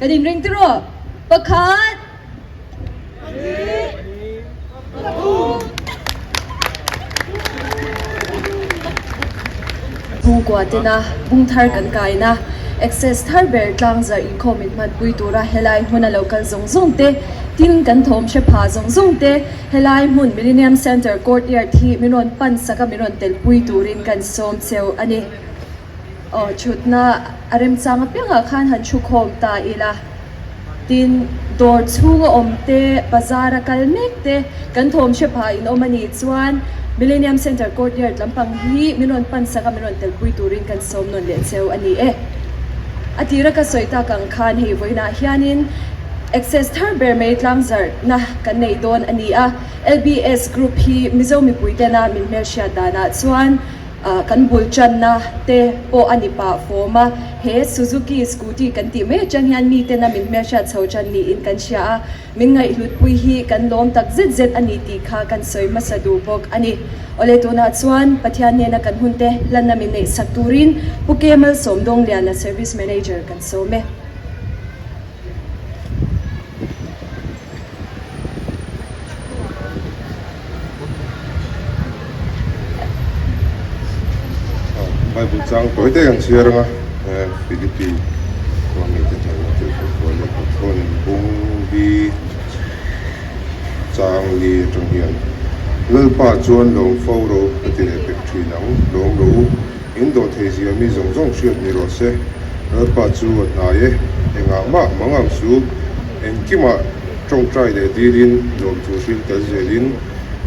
Kan inring tiraw? Pakhat! Chhungkua tena bung thar kan kaina access thar ber tlangzarh inkhawm inhmanpui tura helai hmuna lo kal zawng zawng te, tin kan thawm hre pha zawng zawng te helai hmun Millennium Centre Courtyard hi min rawn pan sak a min rawn telpui turin kan sawm cheu a ni. Aw thutna a remchang apiangah khan han thu khawm ta ila. Tin, dawr chhunga awm te, bazar a kal mek te, kan thawm hre pha in awm a nih chuan Millennium Centre Courtyard lampang hi min rawn pan sak a, min rawn telpui turin kan sawm nawn leh cheu a ni e. A tira ka sawi tak ang khan hei vawiinah hianin Access thar ber mai tlangzarhna kan nei dawn a ni a, LBS Group hi Mizo mipui tena min hmelhriat danah chuan Kan bul channa te pawh a ni pah fawm a, he Suzuki scooty kan tih mai atang hian miten a min hmelhriat chho tan niin kan hria a, min ngaihhlutpui hi kan lawm tak zet zet a ni tih kha kan sawi hmasa duh bawk a ni. Awle tunah chuan Pathian hnena kan hunte hlanna min neihsak turin Pu K Malsawmdawngliana Service Manager kan sawm e. Bible chang tawi te kan chhiar anga Philippi khua mite hnena tirhkoh kual leh pathawn bung bi chang li atang hian Lalpa chuan lawm fo ro ka ti leh pek thin ang lawm rawh u. In dawh thei zia mi zawng zawng hriat ni rawh se. Lalpa chu a hnai e, engah mah mang ang su. Engkimah tawngtai leh dilin, lawmthu hrilh tel zelin,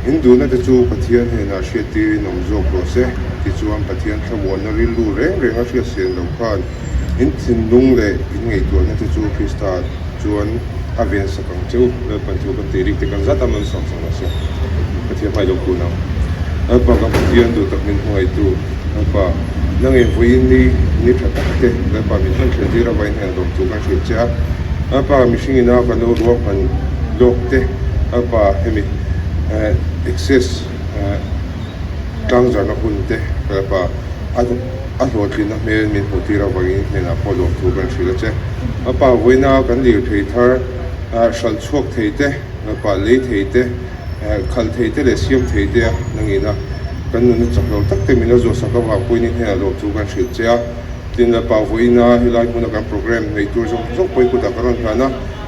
in duhna te chu Pathian hnenah hriat tirin awm zawk rawh se. Tichuan Pathian thlamuanna rilru reng reng a hriat sian loh khan in thinlung leh in ngaihtuahna te chu Krista chuan a ven sak ang che u. Lalpan thu kan tih rik te kan zat a man sak sak rawh se. Pathian hmai lo kun ang. Lalpa kan Pathian duh tak min hmangaihtu Lalpa, nang in vawiin ni ni tha tak te Lalpa min hman thlen tir avain hian lawm thu kan hrilh che a. Lalpa mihring ina kan lo ruahman lawk te Lalpa hemi access tlangzarna hun te Lalpa a hlawhtlinna hmel min hmuh tir avangin hnenah pawh lawm thu kan hrilh a che. Lalpa vawiina kan lirthei thar hralh chhuak thei te Lalpa lei thei te khalh thei te leh siam thei te a nangin a kan nunna chak lo tak te min la zuah sak avang pawhin i hnenah lawm chu kan hrilh che a. Tin, Lalpa vawiina helai hmuna kan program neih tur zawng zawng pawh i kutah ka rawn hlan a,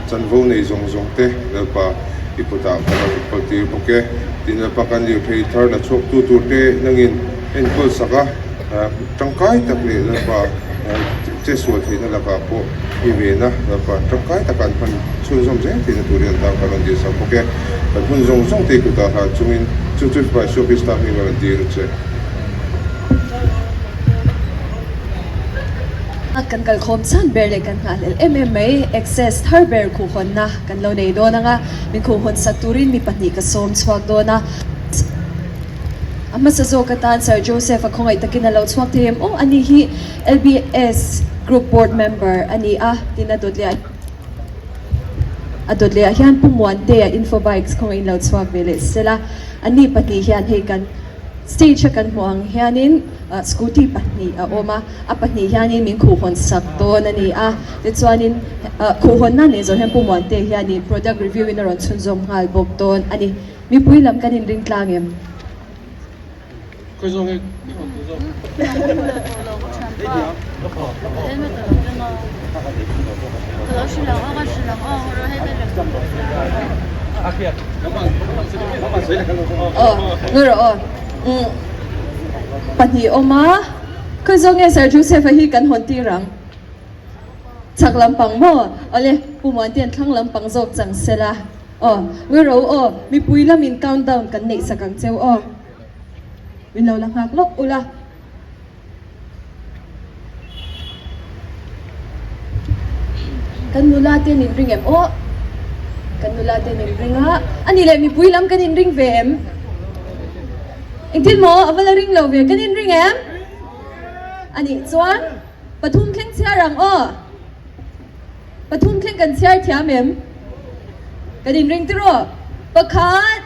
chanvo nei zawng zawng te Lalpa i kutah ka rawn inkawl tir bawk e. Tin, Lalpa kan lirthei thar la chhuak tu tur te nangin enkawl sak a, tangkai tak leh Lalpa che sual theihna lakah pawh i ven a, Lalpa tangkai taka an hman chhunzawm zel theihna turin an tan ka rawn dil sak bawk e. Kan hun zawng zawng te i kutah hlan chungin chu chu Fapa Isua Krista hming a rawn dil che. Kan kalkhawm chhan ber leh kan nghahhlelh em em mai access thar ber khuhhawnna kan lo nei dawn ang a, min khuhhawn sak turin mi pahnih ka sawm chhuak dawn a. A hmasa zawk atan Sir Joseph a khawngaih takin a lo chhuak thei em aw a ni hi LBS Group Board Member a ni a, tin a dawt leh a dawt leh ah hian Pu Muantea Infobikes khawngaih in lo chhuak ve leh sela, a ni pahnih hian hei kan Stage a kan hmuh ang hianin scooty pahnih a awm a, a pahnih hianin min khuhhawn sak dawn a ni a, tichuanin khuhhawnna nei zawh hian Pu Muante hianin product review in a rawn chhunzawm nghal bawk dawn a ni. Mipui lam kan inring tlang em? Aw ngawi rawh aw umm pahnih awm a khawi zawk nge Sir Joseph a hi kan hawn tir ang chhak lampang maw awle Pu Muantian thlang lampang zawk chang sela aw ngawi rawh u aw mipui lamin count down kan neih sak ang cheu aw min lo la nghak lawk ula. Kan nula te an inring em? Aw, kan nula te an inring a. A nih leh mipui lam kan inring ve em? Engtin maw? A va la ring lo ve. Kan inring em? A nih chuan pathum thleng chhiar ang aw. Pathum thleng kan chhiar thiam em? Kan inring tiraw? Pakhat.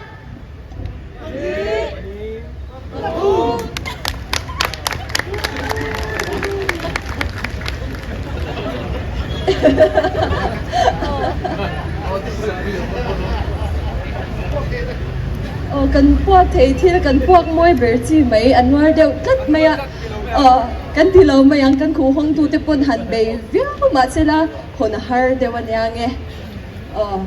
Aw kan puak thei thil kan puak mawi ber chi mai a nuar deuh tlat mai a, aw kan ti lo mai ang kan khuh hawng tute pawn han bei viau mahsela hawn a har deuh a nia nge aw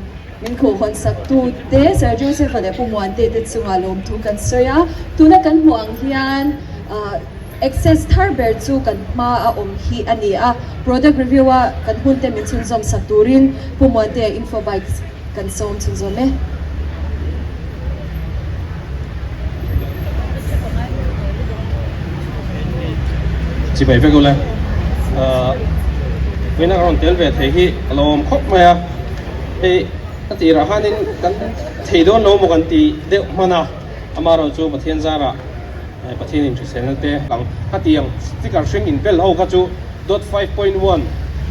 min khuh hawn sak tute Sir Joseph-a leh Pu Muante te chungah lawmthu kan sawi a, tuna kan hmuh ang hian ah. Access thar ber chu kan hma a awm hi a ni a, product review a kan hun te min chhunzawm sak turin Pu Muantea Info Bikes kan sawm chhunzawm e. Chibai vek ule. Vawiin a rawn tel ve thei hi a lo awm khawp mai a, hei a tirah khanin kan thei dawn lo maw kan ti deuh hman a, amaherawh chu Pathian zarah Pathian in hriselna te lang a ti ang. Sticker hring in bel ho kha chu dot 5.1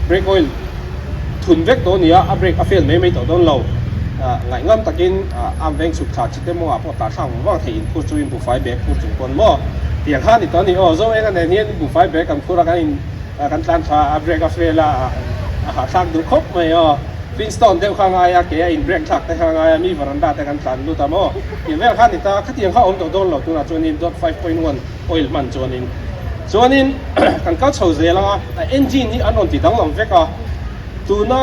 brake oil thun vek tawh a ni a, a brake a fail mai mai tawh dawn lo. Ngaih ngam takin a veng chhuk thla chi te mawngah pawh tah thlak vang vang thei in phur chu in buhfai bag phur chung pawn maw tiang kha a ni tawh a ni aw. Zo enga nen hian buhfai bag kan phur a kan in kan tlan thla a brake a fail a a hahthlak duh khawp mai aw. Flintstone deuh kha a ngai a, ke a in brake thlak te kha a ngai a, mi veranda te kan tlan lut a maw. Tih vel kha a ni ta, khatiang kha a awm tawh dawn lo tunah chuanin dot 5.1 oil hman chuanin chuanin kan kal chho zel anga a engine hi an rawn ti danglam vek a, tuna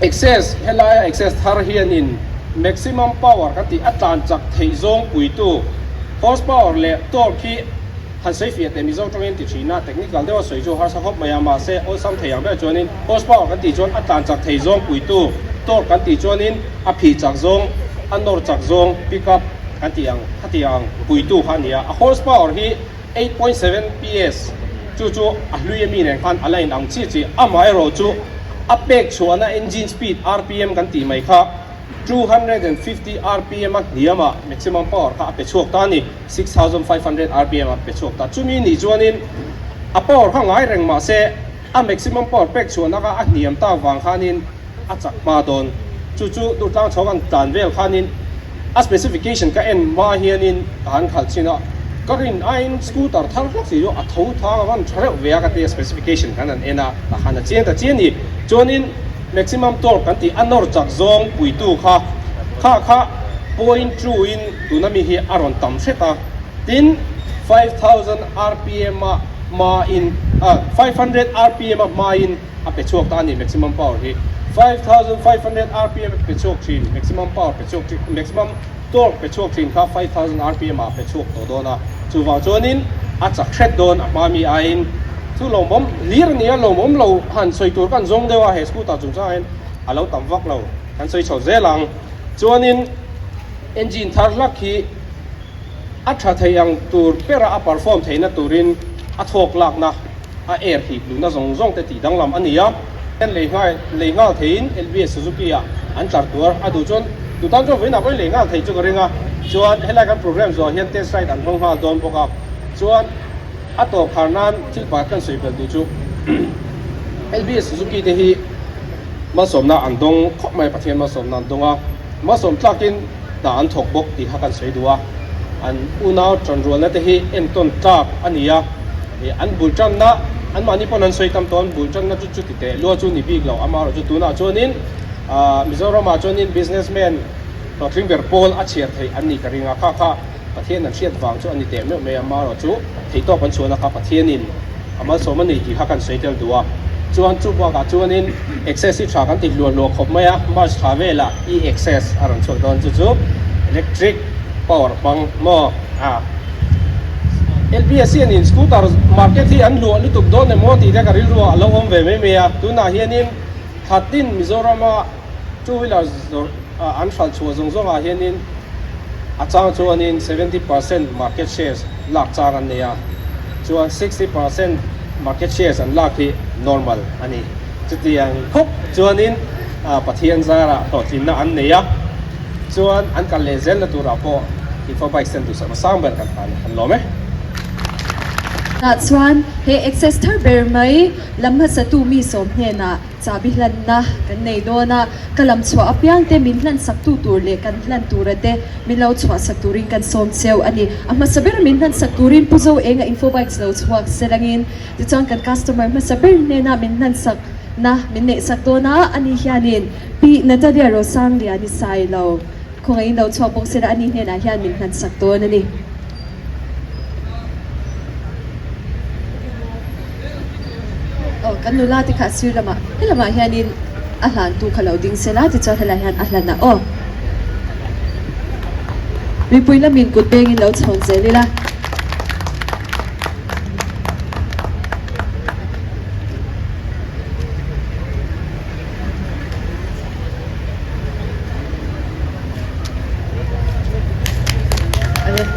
access helaia access thar hianin maximum power kan tih a tlan chak theih zawng puitu horsepower leh torque hi han sawi fiah teh Mizo tawngin ti thin a, technical deuha sawi chu harsa khawp mai a, mahse awlsam thei ang ber chuanin horsepower kan tih chuan a tlan chak thei zawng puitu torque kan tih chuanin A phih chak zawng, a nawr chak zawng pick up kan tih ang khati ang puitu kha a ni a. A horse power hi 8.7 PS chu chu a hlui ami nen khan a la in ang chiah chiah. Amaherawhchu a pek chhuahna engine speed rpm kan tih mai kha 250 rpm a hniam ah maximum power kha a pe chhuak ta a ni, 6500 rpm a pe chhuak ta. Chumi nih chuanin a power kha ngai reng mahse a maximum power pek chhuahna kha a hniam tak vang khanin a chak hma dawn. Chu chu Durtlang chho kan tlan vel khanin a specification ka en hma hianin ka han khalh chin a, ka rin aiin scooter thar hlak si chu a tho thang a rawn tha reuh ve a ka ti a, specification kan han en a tah khan a chiang ta chian ni. Chuanin maximum torque kan tih a nawr chak zawng puitu kha kha kha point two in tuna mi hi a rawn tam hret a, tin 5000 rpm a hmain 500 rpm a hmain a pe chhuak ta a ni maximum power hi 5500 rpm a pe chhuak thin maximum power pe chhuak thin maximum torque pe chhuak thin kha 5000 rpm ah a pe chhuak tawh dawn a chuvang chuanin a chak hret dawn a hma mi aiin chu lawmawm hlir a ni a lawmawm lo han sawi tur kan zawng deuh a he scooter chungchangah hian a lo tam vak lo kan sawi chho zel ang chuanin engine thar hlak hi a tha thei ang tur bera a perform theihna turin a thawk lakna a air hip luhna zawng zawng te tih danglam a ni a. Lei nghal lei nghal theiin LBS Suzuki ah an tlar tuar a duh chuan tu tan chuan vawiinah pawhin lei nghal thei chu ka ring a, chuan helai kan program zawh hian test ride an hmang nghal dawn bawk a, chuan a tawp khar nan thil pakhat kan sawi belh duh chu LBS Suzuki te hi malsawmna an dawng khawp mai a, Pathian malsawmna an dawng a, malsawm tlakin hna an thawk bawk tih kha kan sawi duh a, an unau tanrualna te hi entawn tlak a ni a, ih an bul tanna anmahni pawn an sawi tam tawh an bul tanna chu chuti teh lua chu ni bik lo amaherawh chu tunah chuanin ah Mizoramah chuanin businessman hlawhtling ber pawl a chhiar theih an nih ka ring a, kha kha Pathian an hriat vang chu a ni teh meuh mai a, amaherawh chu theihtawp an chhuahna kha Pathianin a malsawm a ni tih kha kan sawi tel duh a. Chuan chu bakah chuanin access hi tha kan ti hluah hluah khawp mai a, March thla velah e-access a rawn chhuak dawn chu chu electric power hmang maw a LPS hianin scooter market hi an hluah lutuk dawn emaw tih te ka rilru ah a lo awm ve mai mai a, tunah hianin khatin Mizorama two wheeler zawrh an hralh chhuah zawng zawngah hianin a chang chuanin 70% market shares lak chang an nei a, chuan 60% market shares an lak hi normal a ni. Chutiang khawp chuanin Pathian zarah hlawhtlinna an nei a, chuan an kal leh zelna turah pawh Info Bikes ten duhsakna sang ber kan hlan an lawm e. Tah chuan he access thar ber mai lam hmasatu mi sawm hnenah Chahbi hlanna kan nei dawn a, ka lam chhuah apiang te min hlan sak tu tur leh kan hlan tura te min lo chhuah sak turin kan sawm cheu a ni. A hmasa ber min hlan sak turin Pu Zo Enga Infobikes lo chhuak se langin tichuan kan customer hmasa ber hnena min hlan sak. na min neih sak dawn a, ani hianin Pi Natalia Rosangliani Sailo khawngaihin lo chhuak bawk sela ani hnenah hian min hlan sak dawn a ni. Aw kan nula te kha sir lamah he lamah hianin a hlantu kha lo ding sela tichuan helaiah hian a hlan a aw. Mipui lamin kut bengin lo chhawn zel ila.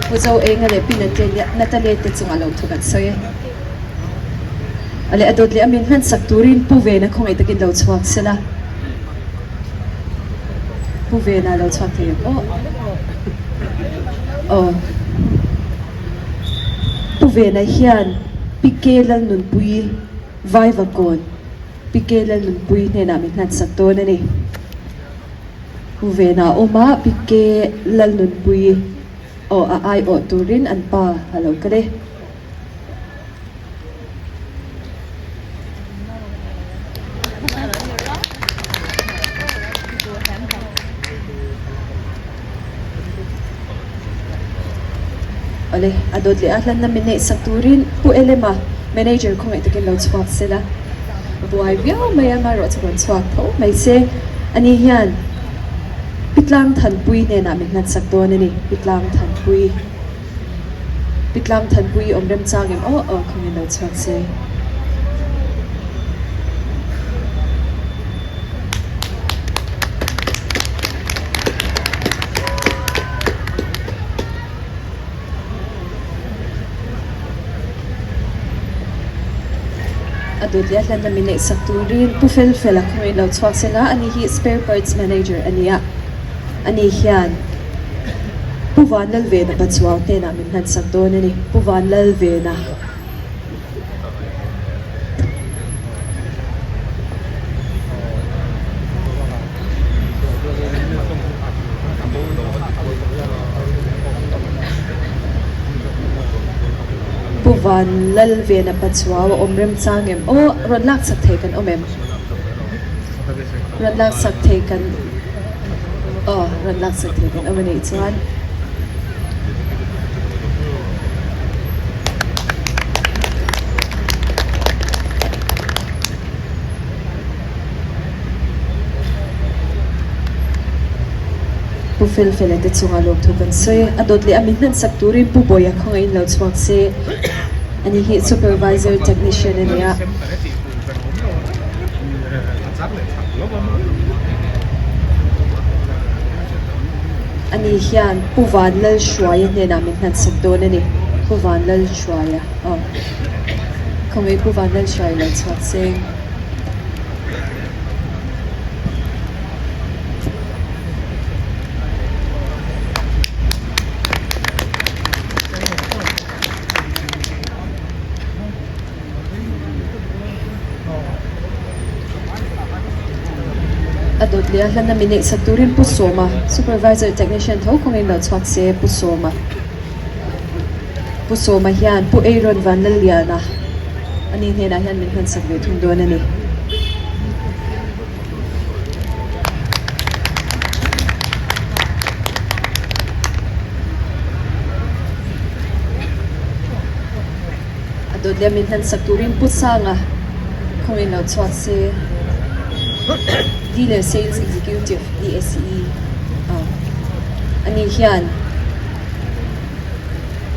Pu Zo Enga leh Pi Natalie te chungah lo thu kan sawi e. A leh a dawt leh a min hman sak turin Pu Vena khawngaih takin lo chhuak sela. Pu Vena lo chhuak thei ang aw. Aw. Pu Vena hian Pi Ke Lalnunpuii Vaivakawn Pi Ke Lalnunpuii hnenah min hlan sak dawn a ni. Pu Vena awm a, Pi Ke Lalnunpuii aw a aiawh turin an pa a lo kal e. Awle, a dawt leh a hlanna min neih sak turin Pu Elema, Manager khawngaih takin lo chhuak se la. Buai viau mai a, amaherawh chu rawn chhuak tho mai se. Ani hian Pi Tlang Thanpui hnenah min hlan sak dawn a ni, Pi Tlang Thanpui. Pi Tlang Thanpui awm remchang em aw aw khawngaih lo chhuak se. A dawt leh a hlanna min neih sak turin Pu Fel Fel a khawngaih lo chhuak se la, ani hi Spare Parts Manager a ni a, ani hian Pu Vanlalvena Pachuau hnenah min hlan sak dawn a ni, Pu Vanlalvena. Pu Van Lalvena Pachuau a awm remchang em? Aw, rawn lak chak thei kan awm em? Rawn lak chak thei kan aw, rawn lak chak thei kan awm a nih chuan. Pu Felfela te chungah lawmthu kan sawi a, a dawt leh a mi hman sak turin Pu Bawia khawngaihin lo chhuak se, ani hi Supervisor Technician a ni a. Ani hian Pu Vanlalhruaia hnenah min hman sak dawn a ni, Pu Vanlalhruaia aw khawngaih Pu Vanlalhruaia lo chhuak se. A dawt leh a hlanna min neih sak turin Pu Sawma, Supervisor Technician tho khawngin lo chhuak se Pu Sawma. Pu Sawma hian Pu Aaron Vanlalliana ani hnenah hian min hman sak ve thung dawn a ni. A dawt leh min hlan sak turin Pu Sanga khawngin lo chhuak se. Dealer Sales Executive, DSE, ani hian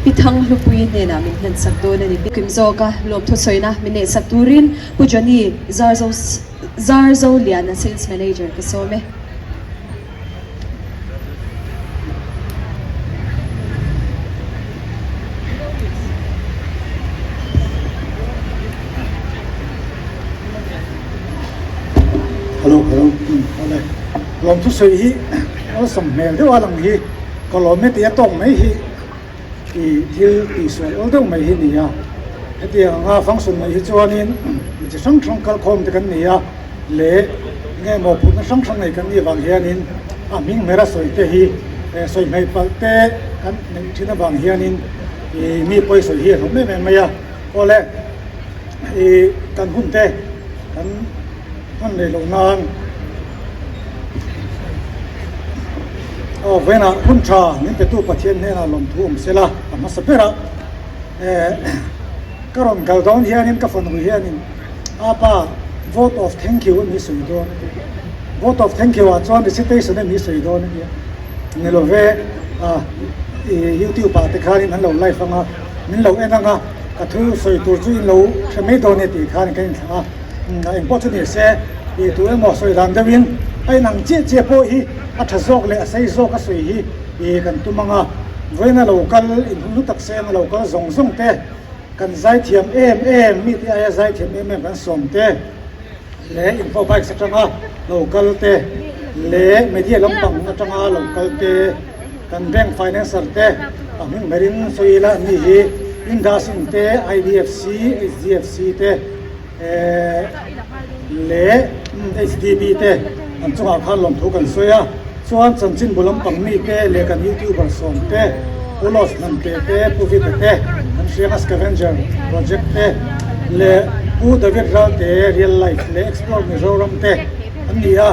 Pi Thanghlupui hnenah min hlan sak dawn a ni. Kim zawka lawmthu sawina min neih sak turin Pu Johnny Zarzo Zarzo Liana Sales Manager ka sawm e. Hello hello awle lawmthu sawi hi awlsam hmel deuh a lang hi ka lawm e tih a tawk mai hi ih thil tihsual awl deuh mai hi a ni a hetiang anga function mai hi chuanin mi chi hrang hrang kalkhawm te kan ni a. leh nge maw phutna hrang hrang nei kan nih vang hianin a hming hmera sawi te hi sawi hmeih palh te kan neih thin avang hianin ih mi pawi sawi hi a hlawm em em mai a awle ih kan hun te kan Hman leh loh nan aw vawiinah hun tha min petu Pathian hnenah lawmthu awm sela a hmasa ber a eh ka rawn kal dawn hianin ka fanu hianin apa vote of thank you a mi sawi dawn a ti vote of thank you ah chuan recitation a mi sawi dawn a nia ni lo ve ah youtube ah te khanin an lo live anga min lo en anga ka thu sawi tur chu in lo hre mai dawn e tih khan ka inthlah a. Eng pawh chu ni se, ih tu emaw sawi dan deuhin a inang chiah chiah pawh hi a tha zawk leh a sei zawk a sawi hi ih kan tum ang a. Vawiin a lo kal inhung hlu tak seng a lo kal zawng zawng te, kan zaithiam em em, mite aia zaithiam em em kan sawm te leh info bikes atanga lo kal te leh media lampang atanga lo kal te, kan bank financer te a hming berin sawi ila an ni hi IndusInd te, IDFC, HDFC te. leh HDB te an chungah khan lawmthu kan sawi a, chuan chanchinbu lampang mite leh kan youtuber sawm te, Pu Los Hnamte te, Pu Vita te, an hrianga scavenger project te leh Pu David Ralte real life leh explore Mizoram te an ni a,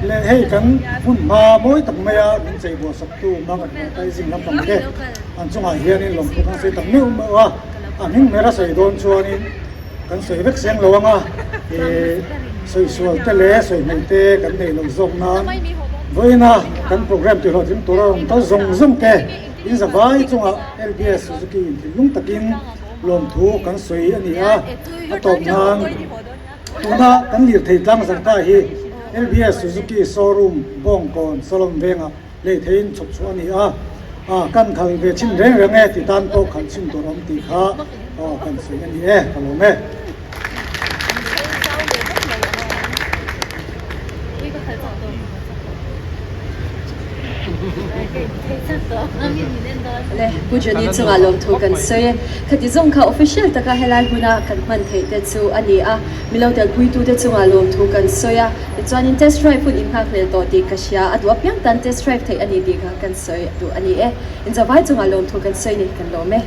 leh hei kan hmun hma mawi tak maia min cheibuah saktu Mang Advertising lampang te an chungah hianin lawmthu kan sawi tak meuh meuh a, a hming hmera sawi dawn chuanin. Kan sawi vek seng lo anga ih sawi sual te leh sawi hmel te kan neih loh zawk nan vawiina kan program tih hlawhtling tur a rawn kal zawng zawng te in zavai chungah LBS Suzuki in thinlung takin lawmthu kan sawi a ni a, a tawp nan tuna kan lirthei tlang zarh hi LBS Suzuki showroom Bawngkawn Salom vengah Lei theiin chhawp chhuah a ni a, ah kan khal ve chhin reng reng e ti tan pawh khalh chhin tur awm tih kha aw kan sawi a ni e, ka lawm e. Le Pu Johnny chungah lawmthu kan sawi e. Khati zawng kha official taka helai hmuna kan hman theih te chu a ni a, milo telpuitute chungah lawmthu kan sawi a. Tichuanin test drive hun innghaklel tawh tih ka hria, a duh apiang tan test drive theih a ni tih kha kan sawi duh a ni e. Inzavai chungah lawmthu kan sawi ni, kan lawm e.